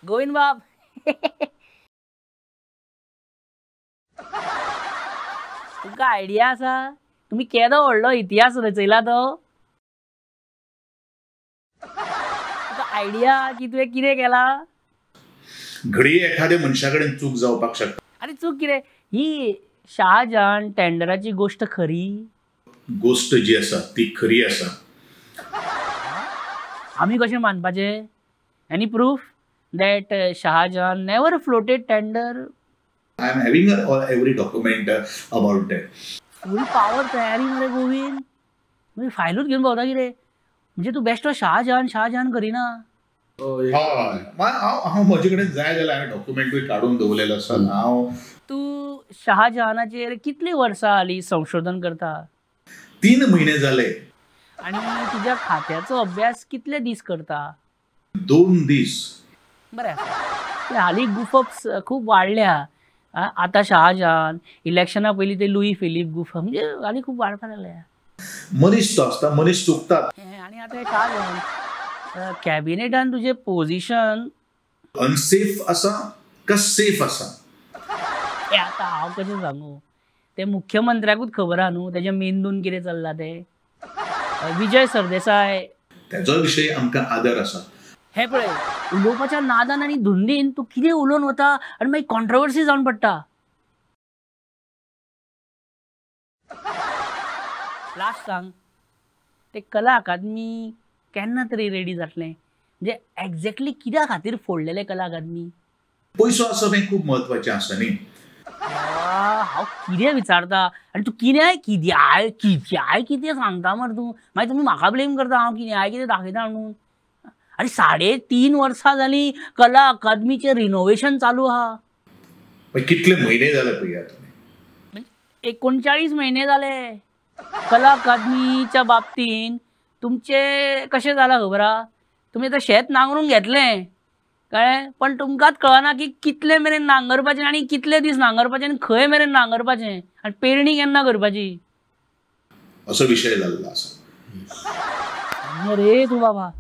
गोविंद बाब तुमकां आयडिया आसा तुमी केदो व्हडलो इतिहास रचयला तो? तुका आयडिया की तुवें कितें केलां? घडये एखाद्या मनशा कडेन चूक जावपाक शकता. आनी चूक कितें? ही शाहजहान टेंडराची गोश्ट खरी? गोश्ट जी आसा ती खरी आसा. आमी कशें मानपाचें? Any proof that Shahjahan never floated tender? I am having every document about that. Full power तयारी मरे गोविंद. म्हणजे फायलूच घेवन भोंवता कितें? म्हणजे तूं बेश्टो शाहजहान शाहजहान करिना. हय, हांव म्हजे कडेन जाय जाल्यार हांवें डॉक्युमेंटूय काडून दवरलेलो आसा. हांव तूं शाहजहानाचेर कितलीं वर्सां हालीं संशोधन करता? 3 म्हयने जाले. आनी तुज्या खात्याचो अभ्यास कितले दीस करता? 2 दीस. बरें आसा. हालीं गुफप्स खूब वाडल्या. आतां शाहजहान, इलेक्शना पयलीं ते लुई फिलीप गुफ, म्हणजे हालीं खूब वाडपाक लागल्या. मनीस तो आसता, मनीस चुकतात. आनी आतां शाहजहान कॅबिनेटान तुजें पोजिशन अनसेफ आसा का सेफ आसा? तें आतां हांव कशें सांगू? तें मुख्यमंत्र्याकूच खबर आहा न्हू तेज्या मेंदून कितें चल्लां तें. विजय सरदेसाय तेजो विशय आमकां आदर आसा. हे पळय, उलोवपाच्या नादान आनी धुंदीन तूं कितें उलोवन वता आनी मागीर कॉन्ट्रोवर्सी जावन पडटा. लास्ट सांग, ते कला अकादमी केन्ना तरी रेडी जातलें? म्हणजे एक्झॅक्टली कित्या खातीर फोडलेलें कला अकादमी? पयसो आसप हें खूब म्हत्वाचें आसा न्ही. हांव कितें विचारता आनी तूं कित्याय कित्याय कित्याय कितें सांगता मरे तूं. मागीर तुमी म्हाका ब्लेम करता हांव कित्याय कितें दाखयता म्हणून. आनी 3.5 वर्सां जालीं कला अकादमीचें रिनोवेशन चालू आहा. कितले म्हयने जाले पळयात तुमी? 39 म्हयने जाले. कला अकादमीच्या बाबतीन तुमचें कशें जालां खबर आहा? तुमी आतां शेत नांगरून घेतलें, कळ्ळें, पण तुमकांच कळना की कितले मेरेन नांगरपाचें आनी कितले दीस नांगरपाचें आनी खंय मेरेन नांगरपाचें आनी पेरणी केन्ना करपाची, असो विशय जाल्लो आसा. रे तूं बाबा.